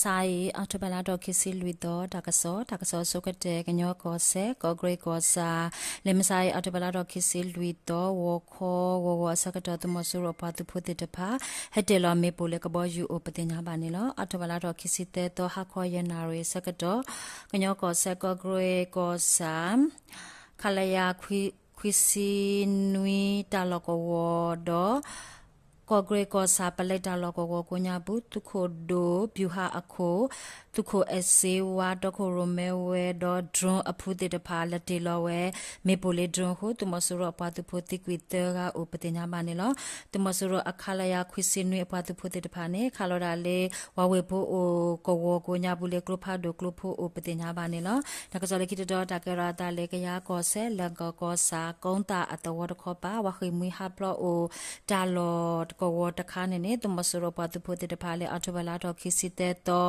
မုၢ်မဆါအံၤ အီးထိဘၢၣ်လါထီၣ်ခံဆံလွံၢ်သီ တၢ်ကစီၣ်, တၢ်ကစီၣ်အဆိကတၢၢ် ကညီကီၢ်စဲၣ် ကီၢ်ကရ့ၣ်ကီၢ်ဆၣ်, လၢမုၢ်မဆါအံၤ အီးထိဘၢၣ်လါထီၣ်ခံဆံလွံၢ်သီ ဂီၤခီဂီၤဂီၤအဆၢကတီၢ် သုးမီၤစိရိၤပှၤသုးဖိသ့ၣ်တဖၣ် ဟဲတ့ၢ်လီၤမ့ၣ်ပိၢ်လၢကဘီယူၤအိၣ်ပသ့ၣ်ညါဘၣ်န့ၣ်လီၤ. အီးထိဘၢၣ်လါထီၣ်ခံဆံသၢသီ ဟါခီယဲၢ်နၣ်ရံၣ်အဆၢကတီၢ် ကညီကီၢ်စဲၣ် ကီၢ်ကရ့ၣ်ကီၢ်ဆၣ် ခလရ ခွံဆံနွံ တၢ်လီၢ်ကဝီၤဒီး ကီၢ်ကရ့ၣ်ကီၢ်ဆၣ် ပလဲတၢ်လီၢ်ကဝီၤကိးညါပူၤ သုးခိၣ်ဒိၣ် ဗျူဟာအခိၣ် သုးခိၣ်အဲၣ်စ့ဝါ တီခိၣ်ရိၣ်မဲဝဲဒီး drone အဖုသ့ၣ်တဖၣ် လဲၤတ့ၢ်လီၤဝဲ မ့ၣ်ပိၢ်လၢ drone အဃိ သုးမီၤစိရိၤအပှၤသုးဖိသံကွံာ်သၢဂၤအိၣ်ပသ့ၣ်ညါဘၣ်န့ၣ်လီၤ. သုးမီၤစိရိၤအခလရ ခွံဆံနွံ အပှၤသုးဖိသ့ၣ်တဖၣ်န့ၣ် ခးလီၤဒၣ်လၢ ဝၤဝ့ၢ်ဖိအိၣ်ကဝီၤကိးညါပူၤလၢကျိဖးဒိၣ်ကျိဖိအိၣ်ပသ့ၣ်ညါဘၣ်န့ၣ်လီၤ. တၢ်ကစီၣ်လၢခံတတီၤ တၢ်ကဲထီၣ်အသးလၢကယၤကီၢ်စဲၣ် လၢၣ်ကီၢ်ကီၢ်ဆၣ် ကိးသၣ်အသဝီတခီပၤ ဝၤဃ့ၢ်မှံဟးဖျိးအိၣ် တၢ်လီၢ်ကဝီၤတခါန့ၣ်န့ၣ် သုးမီၤစိရိၤပှၤသုးဖိသ့ၣ်တဖၣ်လၢ အီးထိဘၢၣ်လါထီၣ်ခံဆံသၢသီ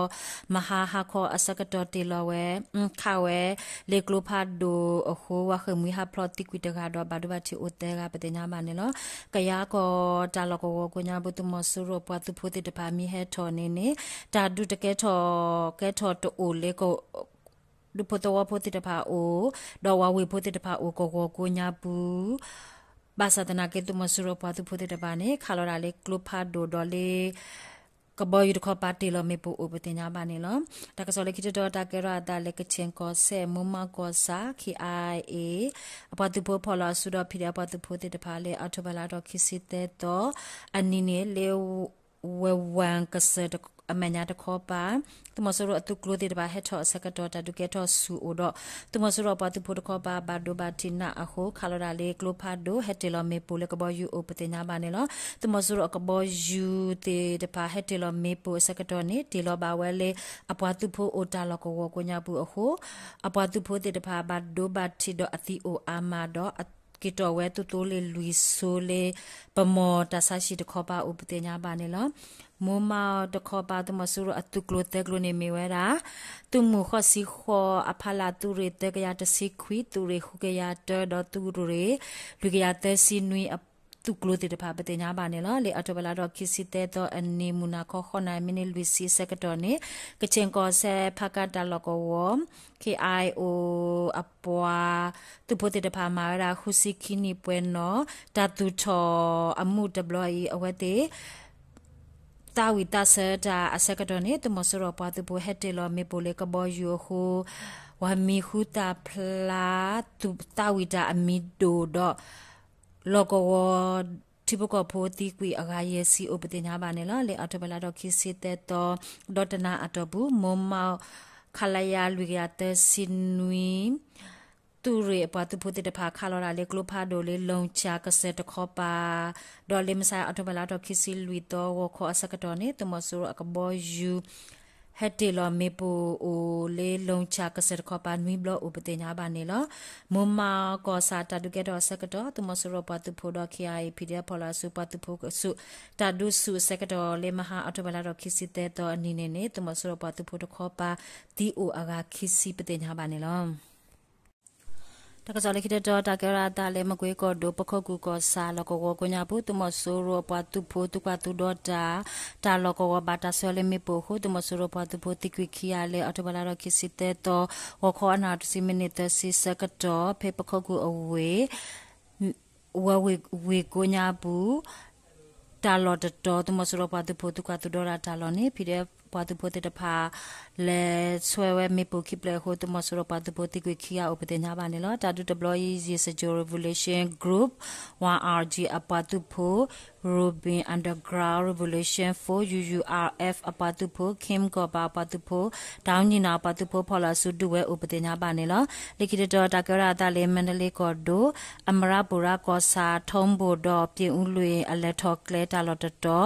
မဟါဟါခီအဆၢကတီၢ်တ့ၢ်လီၤဝဲ ခးဝဲ လၢကျိဖးဒိၣ်အဃိ ဝၤဃ့ၢ်မှံဟးဖျိးသံကွံာ်တဂၤဒီး ဘၣ်ဒိဘၣ်ထံးအိၣ်သၢဂၤပသ့ၣ်ညါဘၣ်န့ၣ်လီၤ. ကယၤကီၢ်တၢ်လီၢ်ကဝီၤကိးညါပူၤ သုးမီၤစိရိၤပှၤသုးဖိသ့ၣ်တဖၣ်မ့ၢ်ဟဲထီၣ်န့ၣ်န့ၣ် တၢ်ဒုးတကဲထီၣ် ကဲထီၣ်တအိၣ်လၢ ဒူဖိသဝီဖိသ့ၣ်တဖၣ်အအိၣ် ဒီးဝၤဝ့ၢ်ဖိသ့ၣ်တဖၣ်အိၣ်ကဝီၤကိးညါပူၤ ဘၣ်ဆၣ်သနာ်က့ သုးမီၤစိရိၤပှၤသုးဖိသ့ၣ်တဖၣ်န့ၣ် ခးလီၤဒၣ်လၢကျိဖးဒိၣ်ဒီးလၢ ကဘီယူၤတခီပၤတ့ၢ်လီၤမ့ၣ်ပိၢ်အိၣ်ပသ့ၣ်ညါဘၣ်န့ၣ်လီၤ. တၢ်ကစီၣ်လၢခံတတီၤ တၢ်ကဲထီၣ်အသးလၢ ကခ့ၣ်ကီၢ်စဲၣ် မိၢ်မးကီၢ်ဆၣ် ခ့ၣ်အါအ့ၣ် အပှၤသုးဖိဖီၣ်လီၤအစုဒီး ဖံးဒဲးအပှၤသုးဖိသ့ၣ်တဖၣ်လၢ အီးထိဘၢၣ်လါထီၣ်ခံဆံသၢသီ အနံၤန့ၣ် လၢ ဝဲဝၢၣ်ကစၢၢ်အမဲာ်ညါတခီပၤ သုးမီၤစိရိၤအသုးကျိၤသ့ၣ်တဖၣ်ဟဲထီၣ်အဆၢကတီၢ် တၢ်ဒုးကဲထီၣ်ဆူၣ်အိၣ်ဒီး သုးမီၤစိရိၤအပှၤသုးဖိတခီပၤ ဘၣ်ဒိဘၣ်ထံးနးအဃိ ခးလီၤဒၣ်လၢကျိဖးဒိၣ် ဟဲတ့ၢ်လီၤမ့ၣ်ပိၢ်လၢကဘီယူၤအိၣ်ပသ့ၣ်ညါဘၣ်န့ၣ်လီၤ. သုးမီၤစိရိၤအကဘီယူၤသ့ၣ်တဖၣ် ဟဲတ့ၢ်လီၤမ့ၣ်ပိၢ်အဆၢကတီၢ်န့ၣ် တ့ၢ်လီၤဘၣ်ဝဲလၢ အပှၤသုးဖိအိၣ်တၢ်လီၢ်ကဝီၤကိးညါပူၤအဃိ အပှၤသုးဖိသ့ၣ်တဖၣ် ဘၣ်ဒိဘၣ်ထံးဒီးအသံအိၣ်အါမးဒီး က့ၤတီၣ်ဝဲသုးသိလ့ၣ်လွံၢ်စိလၢ ပမီၢ်တၢ်ဆါဟံၣ်တခီပၤအိၣ်ပသ့ၣ်ညါဘၣ်န့ၣ်လီၤ. မိၢ်မးတခီပၤ သုးမီၤစိရိၤအသုးကျိၤသၢကျိၤန့ၣ်မ့ၢ်ဝဲဒၣ် သုးမုၢ်ဃိးဆံဃိး အဖီလာ်သုးရ့ၣ်သၢကယၤတဆံခွံ သုးရ့ၣ်ဃုကယၤတၢဒီးသုးရ့ၣ် လွံၢ်ကယၤသၢဆံနွံ သုးကျိၤသ့ၣ်တဖၣ်ပသ့ၣ်ညါဘၣ်န့ၣ်လီၤ. လၢအီးထိဘၢၣ်လါထီၣ်ခံဆံသၢသီအနံၤ မုၢ်နၤခီ ဃိးနၣ်ရံၣ်မံးနံးလွံၢ်ဆံအဆၢကတီၢ်န့ၣ် ကခ့ၣ်ကီၢ်စဲၣ် ဖးကါတၢ်လီၢ်ကဝီၤ ခ့ၣ်အါအ့ၣ်အိၣ် အပှၤသုးဖိသ့ၣ်တဖၣ်မၤဝဲဒၣ် ဃုဆံခံနံၣ်ပှဲၤနီၣ် တၢ်သူၣ်ထီၣ်အမူးတဘျီအံၤ အဝဲသ့ၣ် သးဝံၣ်သးဆၢတၢ်အဆၢကတီၢ်န့ၣ် သုးမီၤစိရိၤပှၤသုးဖိဟဲတ့ၢ်လီၤမ့ၣ်ပိၢ်လၢကဘီယူၤအဃိ ဝၤမံၤဃုသၢဖျါ သးဝံၣ်တၢ်အမံၤဒိၣ်ဒီး လီၢ်ကဝီၤ ထံဖိကီၢ်ဖိသံကွံာ်အဂၤယဲၢ်ဆံအိၣ်ပသ့ၣ်ညါဘၣ်န့ၣ်လီၤ. လၢအီးထိဘၢၣ်လါထီၣ်ခံဆံသၢသီ ဒီတနၤအတီၢ်ပူၤ မိၢ်မး ခလရ လွံၢ်ကယၤသၢဆံနွံ သုးရ့ၣ်အပှၤသုးဖိသ့ၣ်တဖၣ် ခးလီၤဒၣ်လၢကျိဖးဒိၣ်လၢ လိၤဆၣ်ကစၢၢ်တခီပၤ ဒီးလၢမုၢ်ဆါအီးထိဘၢၣ်လါထီၣ်ခံဆံလွံၢ်သီ ဂီၤခီအဆၢကတီၢ်န့ၣ် သုးမီၤစိရိၤအကဘီယူၤ ဟဲတ့ၢ်လီၤမ့ၣ်ပိၢ်အိၣ်လၢ လိၤဆၣ်ကစၢၢ်တခီပၤ နွံဘျီအိၣ်ပသ့ၣ်ညါဘၣ်န့ၣ်လီၤ. မိၢ်မးကီၢ်ဆၣ်တၢ်ဒုးကဲထီၣ်အဆၢကတီၢ် သုးမီၤစိရိၤပှၤသုးဖိဒီး ခ့ၣ်အါအ့ၣ် ဖံးဒဲးဖီၣ်လီၤအစုပှၤသုးဖိဆူ တၢ်ဒုးဆူၣ်အဆၢကတီၢ်လၢမဟါအီးထိဘၢၣ်လါထီၣ်ခံဆံသၢသီအနံၤန့ၣ်န့ၣ် သုးမီၤစိရိၤပှၤသုးဖိတခီပၤ သံအိၣ်အဂၤခံဆံပသ့ၣ်ညါဘၣ်န့ၣ်လီၤ. တၢ်ကစီၣ်လၢခံတတီၤ တၢ်ကဲထီၣ်အသးလၢ မကွ့ကီၢ်ဒိၣ် ပခိၣ်ကူၢ်ကီၢ်ဆၣ်လီၢ်ကဝီၤကိးညါပူၤ သုးမီၤစိရိၤအပှၤသုးဖိသုးကွၢ်သုးဒီတၢ် တၢ်လီၢ်ကဝီၤဘၣ်တၢ်ဆှၢလၢမ့ၣ်ပိၢ်အဃိ သုးမီၤစိရိၤပှၤသုးဖိသံကွံာ်ခံဂၤလၢ အီးထိဘၢၣ်လါထီၣ်ခံဆံသၢသီ ဂီၤခီအနၣ်ရံၣ်တဆံမံးနံးသၢဆံဆၢကတီၢ် ဖဲပခိၣ်ကူၢ်အဝ့ၢ် ဝဲဝ့ၢ်ကိးညါပူၤ တၢ်လီၢ်တတီၤ သုးမီၤစိရိၤပှၤသုးဖိသုးကွၢ်သုးဒီတၢ်တၢ်လီၢ်န့ၣ် ဖံးဒဲးပှၤသုးဖိသ့ၣ်တဖၣ် လဲၤဆှၢဝဲမ့ၣ်ပိၢ်ခံဖျၢၣ်အဃိ သုးမီၤစိရိၤပှၤသုးဖိသံကွံာ်ခံဂၤအိၣ်ပသ့ၣ်ညါဘၣ်န့ၣ်လီၤ. တၢ်ဒုးတဘျီအံၤ Yin Zhuo Revolution Group, Y R G အပှၤသုးဖိ Robin Underground Revolution Force, U U R F အပှၤသုးဖိ Kim ကီၢ်ပၤအပှၤသုးဖိ တၢ်အူညံၣ်နီၣ်အပှၤသုးဖိဖီၣ်လီၤအစုဒုးဝဲအိၣ်ပသ့ၣ်ညါဘၣ်န့ၣ်လီၤ. လၢခံတတီၤ တၢ်ကဲထီၣ်အသးလၢ မါဒလ့ကီၢ်ဒိၣ် အမရပူၤရကီၢ်ဆၣ် ထီဘိၣ်ဒီး ပၠ့ၣ်အူလွံၢ်အလဲၤထီၣ်ကျဲတၢ်လီၢ်တတီၤ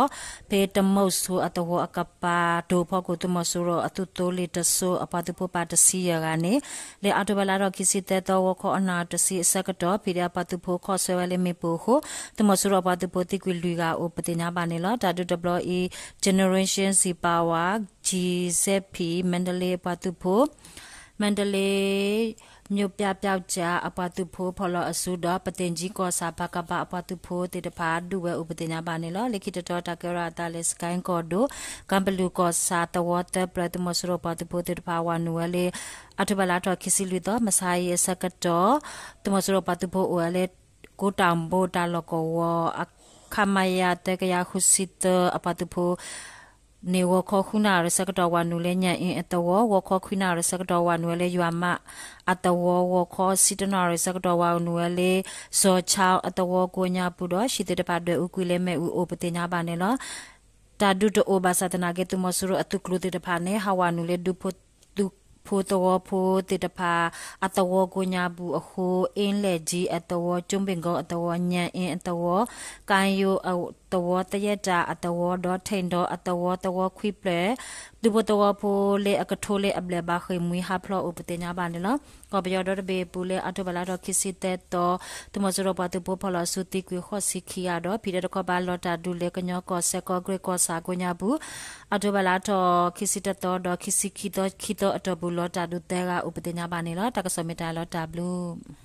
ဖဲတမုၢ်စိအသဝီအကပၤ တိၤဖီခိၣ် သုးမီၤစိရိၤအသုးသိလ့ၣ်တစိၤ အပှၤသုးဖိပၣ်တဆံယဲၢ်ဂၤန့ၣ် လၢအီးထိဘၢၣ်လါထီၣ်ခံဆံသၢသီ ဂီၤခီအနၣ်တဆံအဆၢကတီၢ် ဖံးဒဲးအပှၤသုးဖိခီၣ်ဆၢဝဲလၢမ့ၣ်ပိၢ်အဃိ သုးမီၤစိရိၤအပှၤသုးဖိသံကွံာ်လွံၢ်ဂၤအိၣ်ပသ့ၣ်ညါဘၣ်န့ၣ်လီၤ. တၢ်ဒုးတဘျီအံၤ Generation Z Power, G Z P, မါဒလ့အပှၤသုးဖိ မါဒလ့ မြို့ပြပျောက်ကျား အပှၤသုးဖိဖီၣ်လီၤအစုဒီး ပသင်ကြီးကီၢ်ဆၣ် ပကဖ အပှၤသုးဖိသ့ၣ်တဖၣ် ဒုးဝဲအိၣ်ပသ့ၣ်ညါဘၣ်န့ၣ်လီၤ. လၢခံတတီၤ တၢ်ကဲထီၣ်အသးလၢ စကဲကီၢ်ဒိၣ် ကၣ်ပလူၣ်ကီၢ်ဆၣ်သဝီသၢဖျၢၣ် သုးမီၤစိရိၤပှၤသုးဖိသ့ၣ်တဖၣ် ဝၤနုာ်ဝဲလၢ အီးထိဘၢၣ်လါထီၣ်ခံဆံလွံၢ်သီ မဆါအံၤအဆၢကတီၢ် သုးမီၤစိရိၤပှၤသုးဖိအိၣ်ဝဲလၢ ကိးတၢ်ဘိတၢ်လီၢ်ကဝီၤ ခမရ သၢကယၤဃုဆံသၢ အပှၤသုးဖိ န့ၣ် ဂီၤခီဃုနၣ်ရံၣ်ဆၢကတီၢ် ဝၤနုာ်လၢညၣ်အ့အသဝီ, ဂီၤခီခွံနၣ်ရံၣ်ဆၢကတီၢ် ဝၤနုာ်ဝဲလၢယွၤမး အသဝီ, ဂီၤခီဆံတၢနၣ်ရံၣ်ဆၢကတီၢ် ဝၤနုာ်ဝဲလၢ စီၤဆါအသဝီကိးညါပူၤဒီး ဟံၣ်သ့ၣ်တဖၣ်ဒွဲၣ်အူကွံာ်လၢမ့ၣ်အူအိၣ်ပသ့ၣ်ညါဘၣ်န့ၣ်လီၤ. တၢ်ဒုးတအိၣ်ဘၣ်ဆၣ်သနာ်က့ သုးမီၤစိရိၤအသုးကျိၤသ့ၣ်တဖၣ်န့ၣ် ဟးဝၤနုာ်လၢ ဒူဖိသဝီဖိသ့ၣ်တဖၣ် အသဝီကိးညါပူၤအဃိ အ့လဲၣ်ကၠံအသဝီ, ကၠိဘ့ၣ်ကီအသဝီ, ညၣ်အ့အသဝီ, ကၣ်ယိၤအသဝီ, သယဲၣ်တၣ်အသဝီ ဒီးထ့ၣ်ဒီအသဝီ, သဝီခွံဖျၢၣ် ဒူဖိသဝီဖိလၢအကထိလၢအဘျဲၣ်ဘၣ်ဃ့ၢ်မှံဟးဖျိးအိၣ်ပသ့ၣ်ညါဘၣ်န့ၣ်လီၤ. ကီၢ်ပယီၤဒီတဘ့ၣ်အပူၤလၢ အီးထိဘၢၣ်လါထီၣ်ခံဆံသၢသီ သုးမီၤစိရိၤပှၤသုးဖိဖီၣ်လီၤအစုသံကွံာ်ဃိးဆံခံဂၤဒီး ဖံးတၢ်တခီပၤလီၤတၢ်ဒုးလၢကညီကီၢ်စဲၣ် ကီၢ်ကရ့ၣ်ကီၢ်ဆၣ်ကိးညါပူၤ အီးထိဘၢၣ်လါထီၣ်ခံဆံတၢသီဒီး ခံဆံခံသီ ခံသီအတီၢ်ပူၤ လီၤတၢ်ဒုးသၢဂၤအိၣ်ပသ့ၣ်ညါဘၣ်န့ၣ်လီၤ. တၢ်ကစီၣ်မ့ၢ်တၢ်လီၤတၢ်ဘျုး